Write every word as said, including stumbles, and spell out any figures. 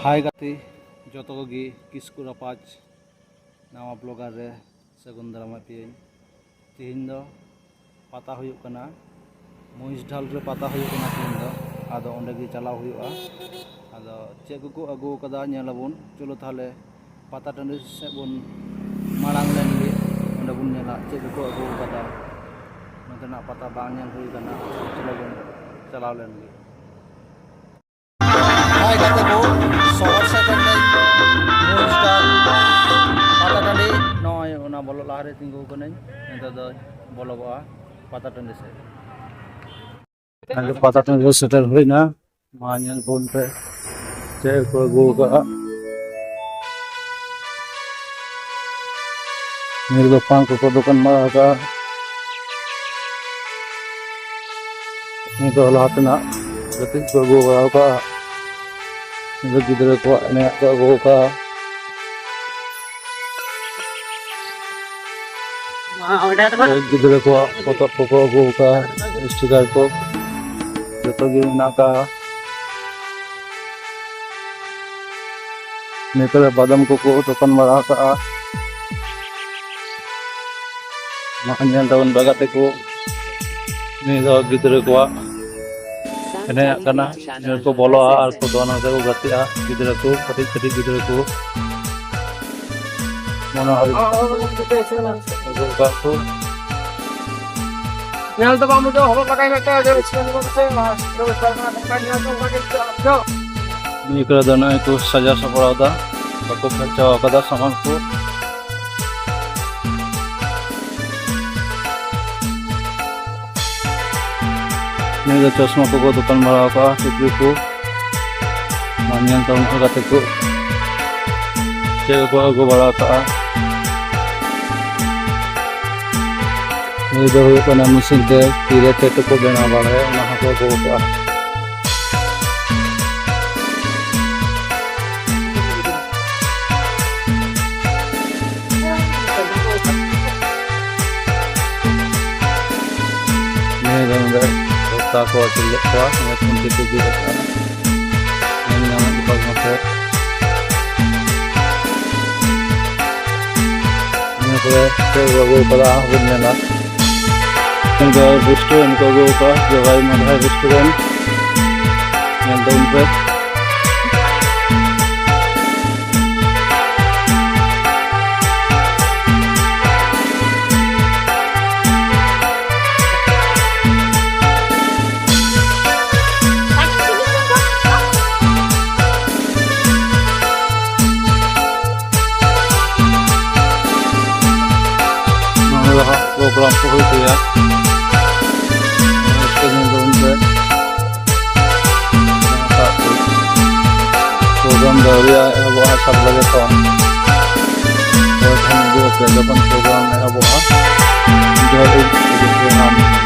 ᱦᱟᱭ ᱜᱟᱛᱮ ᱡᱚᱛᱚ ᱠᱚᱜᱮ, ᱠᱤᱥᱠᱩ ᱨᱟᱯᱟᱡᱽ ᱱᱟᱣᱟ ᱵᱞᱚᱜᱟᱨ ᱨᱮ ᱥᱟᱹᱜᱩᱱ ᱫᱟᱨᱟᱢᱮᱫ ᱯᱮᱭᱟᱹᱧ᱾ ᱛᱮᱦᱮᱧ ᱫᱚ ᱯᱟᱛᱟ ᱦᱩᱭᱩᱜ ᱠᱟᱱᱟ ᱢᱚᱦᱤᱥᱰᱷᱟᱞ ᱨᱮ, ᱯᱟᱛᱟ ᱦᱩᱭᱩᱜ ᱠᱟᱱᱟ ᱛᱮᱦᱮᱧ ᱫᱚ᱾ ᱟᱫᱚ ᱚᱸᱰᱮ ᱜᱮ ᱪᱟᱞᱟᱣ ᱦᱩᱭᱩᱜᱼᱟ᱾ ᱟᱫᱚ ᱪᱮᱫ ᱠᱚᱠᱚ ᱟᱹᱜᱩ ᱟᱠᱟᱫᱟ ᱧᱮᱞ ᱟᱵᱚᱱ᱾ ᱪᱚᱞᱚ ᱛᱟᱦᱚᱞᱮ ᱯᱟᱛᱟ ᱴᱟᱺᱰᱤ ᱥᱮᱫ ᱵᱚᱱ ᱢᱟᱲᱟᱝ ᱞᱮᱱ ᱜᱮ, ᱚᱸᱰᱮ ᱵᱚᱱ ᱧᱮᱞᱟ ᱪᱮᱫ ᱠᱚᱠᱚ ᱟᱹᱜᱩ ᱟᱠᱟᱫᱟ᱾ ᱱᱚᱛᱮᱱᱟᱜ ᱯᱟᱛᱟ ᱵᱟᱝ ᱧᱮᱞ ᱦᱩᱭ ᱟᱠᱟᱱᱟ, ᱪᱚᱞᱚ ᱵᱚᱱ ᱪᱟᱞᱟᱣ ᱞᱮᱱ ᱜᱮ᱾ ᱦᱟᱭ ᱜᱟᱛᱮ ᱠᱚ, ᱥᱚᱦᱚᱨ ᱥᱮᱴᱮᱨ ᱱᱟᱹᱧ᱾ ᱢᱚᱦᱤᱥᱰᱷᱟᱞ ᱯᱟᱛᱟ ᱴᱟᱺᱰᱤ, ᱱᱚᱜᱼᱚᱭ ᱚᱱᱟ ᱵᱚᱞᱚᱜ ᱞᱟᱦᱟᱨᱮ ᱛᱤᱸᱜᱩ ᱟᱠᱟᱱᱟᱹᱧ᱾ ᱱᱤᱛᱚᱜ ᱫᱚ ᱵᱚᱞᱚᱜᱚᱜᱼᱟ ᱯᱟᱛᱟ ᱴᱟᱺᱰᱤ ᱥᱮᱫ᱾ ᱟᱫᱚ ᱯᱟᱛᱟ ᱴᱟᱺᱰᱤ ᱨᱮ ᱥᱮᱴᱮᱨ ᱦᱩᱭᱱᱟ᱾ ᱢᱟ ᱧᱮᱞ ᱵᱚᱱ ᱯᱮ ᱪᱮᱫ ᱠᱚ ᱟᱹᱜᱩ ᱟᱠᱟᱫᱼᱟ᱾ ᱱᱤᱭᱟᱹ ᱫᱚ ᱯᱟᱱ ᱠᱚᱠᱚ ᱫᱚᱠᱟᱱ ᱵᱟᱲᱟ ᱟᱠᱟᱫᱼᱟ᱾ ᱱᱤᱭᱟᱹ ᱫᱚ ᱞᱟᱦᱟ ᱛᱮᱱᱟᱜ ᱜᱟᱛᱮ ᱠᱚ ᱟᱹᱜᱩ ᱵᱟᱲᱟ ᱟᱠᱟᱫᱼᱟ᱾ ᱱᱤᱭᱟᱹ ᱫᱚ ᱜᱤᱫᱽᱨᱟᱹ ᱠᱚᱣᱟᱜ ᱮᱱᱮᱡ ᱠᱚ ᱟᱹᱜᱩ ᱟᱠᱟᱫᱼᱟ᱾ ᱜᱤᱫᱽᱨᱟᱹ ᱠᱚᱣᱟᱜ ᱯᱚᱛᱚᱵ ᱠᱚᱠᱚ ᱟᱹᱜᱩ ᱟᱠᱟᱫᱼᱟ, ᱥᱴᱤᱠᱟᱨ ᱠᱚ ᱡᱚᱛᱚ ᱜᱮ ᱢᱮᱱᱟᱜ ᱟᱠᱟᱫᱼᱟ᱾ ᱱᱤᱭᱟᱹ ᱠᱚᱨᱮ ᱵᱟᱫᱟᱢ ᱠᱚᱠᱚ ᱫᱚᱠᱟᱱ ᱵᱟᱲᱟ ᱟᱠᱟᱫᱼᱟ᱾ ᱢᱟ ᱧᱮᱞ ᱛᱟᱵᱚᱱ ᱯᱮ ᱜᱟᱛᱮ ᱠᱚ, ᱱᱤᱭᱟᱹ ᱫᱚ ᱜᱤᱫᱽᱨᱟᱹ ᱠᱚᱣᱟᱜ ᱮᱱᱮᱡ ᱠᱟᱱᱟ᱾ ᱱᱤᱭᱟᱹ ᱠᱚ ᱵᱚᱞᱚᱜᱼᱟ ᱟᱨ ᱠᱚ ᱫᱚᱱ ᱟᱛᱮ ᱠᱚ ᱜᱟᱛᱮᱜᱼᱟ ᱜᱤᱫᱽᱨᱟᱹ ᱠᱚ, ᱠᱟᱹᱴᱤᱡ ᱠᱟᱹᱴᱤᱡ ᱜᱤᱫᱽᱨᱟᱹ ᱠᱚ᱾ ᱢᱚᱱᱮ ᱦᱚᱭ ᱟᱹᱜᱩ ᱟᱠᱟᱫ ᱠᱚ᱾ ᱧᱮᱞ ᱫᱚ ᱵᱟᱢ ᱵᱩᱡᱷᱟᱹᱣ, ᱦᱚᱨᱚᱜ ᱞᱟᱜᱟᱭ ᱢᱮ ᱛᱚ, ᱟᱫᱚ ᱥᱤᱥᱴᱮᱢ ᱠᱚ ᱢᱮᱥᱮ, ᱱᱚᱣᱟ ᱥᱤᱥᱴᱮᱢ ᱠᱚ ᱢᱮᱥᱮ, ᱱᱚᱣᱟ ᱠᱚ ᱧᱮᱞ ᱫᱚ ᱵᱷᱟᱜᱮ ᱵᱩᱡᱷᱟᱹᱜᱼᱟ, ᱵᱩᱡᱷᱟᱹᱣ? ᱱᱤᱭᱟᱹ ᱠᱚᱨᱮ ᱫᱚ ᱱᱚᱜᱼᱚᱭ ᱠᱚ ᱥᱟᱡᱟᱣ ᱥᱟᱯᱲᱟᱣ ᱮᱫᱟ, ᱵᱟᱠᱚ ᱯᱷᱟᱨᱪᱟᱣ ᱟᱠᱟᱫᱟ ᱥᱟᱢᱟᱱ ᱠᱚ᱾ ᱱᱤᱭᱟᱹ ᱫᱚ ᱪᱚᱥᱢᱟ ᱠᱚᱠᱚ ᱫᱚᱠᱟᱱ ᱵᱟᱲᱟ ᱟᱠᱟᱫᱼᱟ, ᱴᱩᱯᱤ ᱠᱚ᱾ ᱢᱟ ᱧᱮᱞ ᱛᱟᱵᱚᱱ ᱯᱮ ᱜᱟᱛᱮ ᱠᱚ, ᱪᱮᱫ ᱠᱚᱠᱚ ᱟᱹᱜᱩ ᱵᱟᱲᱟ ᱟᱠᱟᱫᱼᱟ᱾ ᱱᱤᱭᱟᱹ ᱫᱚ ᱦᱩᱭᱩᱜ ᱠᱟᱱᱟ ᱢᱮᱥᱤᱱ ᱛᱮ ᱛᱤᱨᱮ ᱴᱮᱴᱩ ᱠᱚ ᱵᱮᱱᱟᱣ ᱵᱟᱲᱟᱭᱟ, ᱚᱱᱟ ᱦᱚᱸᱠᱚ ᱟᱹᱜᱩ ᱟᱠᱟᱫᱼᱟ᱾ ᱱᱤᱭᱟᱹ ᱫᱚ ᱱᱚᱰᱮ ᱵᱷᱚᱠᱛᱟ ᱠᱚ ᱟᱹᱪᱩᱨ ᱞᱮᱫ ᱠᱚᱣᱟ, ᱱᱤᱭᱟᱹ ᱠᱷᱩᱱᱴᱤ ᱠᱚ ᱵᱤᱫ ᱟᱠᱟᱫᱼᱟ᱾ ᱧᱮᱞ ᱧᱟᱢᱮᱫ ᱠᱚᱣᱟ ᱱᱚᱛᱮ᱾ ᱪᱮᱫ ᱠᱚ ᱟᱹᱜᱩ ᱠᱟᱫᱟ ᱵᱚᱱ ᱧᱮᱞᱟ᱾ ᱱᱤᱭᱟᱹ ᱫᱚ ᱨᱮᱥᱴᱩᱨᱮᱱᱴ ᱠᱚ ᱟᱹᱜᱩ ᱠᱟᱫᱟ, ᱡᱚᱜᱟᱭ ᱢᱟᱫᱷᱟᱭ ᱨᱮᱥᱴᱩᱨᱮᱱᱴ᱾ ᱧᱮᱞ ᱛᱟᱵᱚᱱ ᱯᱮ᱾ ᱱᱚᱰᱮ ᱫᱚ ᱦᱟᱸᱜ ᱯᱨᱳᱜᱨᱟᱢ ᱠᱚ ᱦᱩᱭᱩᱜ ᱜᱮᱭᱟ᱾ ᱧᱮᱞ ᱛᱟᱵᱚᱱ ᱯᱮ᱾ ᱯᱨᱳᱜᱨᱟᱢ ᱫᱚ ᱟᱹᱣᱨᱤ ᱮᱦᱚᱵᱚᱜᱼᱟ, ᱥᱟᱛ ᱵᱟᱡᱮ ᱠᱷᱚᱱ᱾ ᱛᱚᱵᱮ ᱠᱷᱟᱱ ᱩᱫᱩᱜ ᱟᱯᱮ ᱡᱚᱠᱷᱚᱱ ᱯᱨᱳᱜᱨᱟᱢ ᱮᱦᱚᱵᱚᱜᱼᱟ᱾ ᱡᱚᱦᱟᱨ ᱜᱮ᱾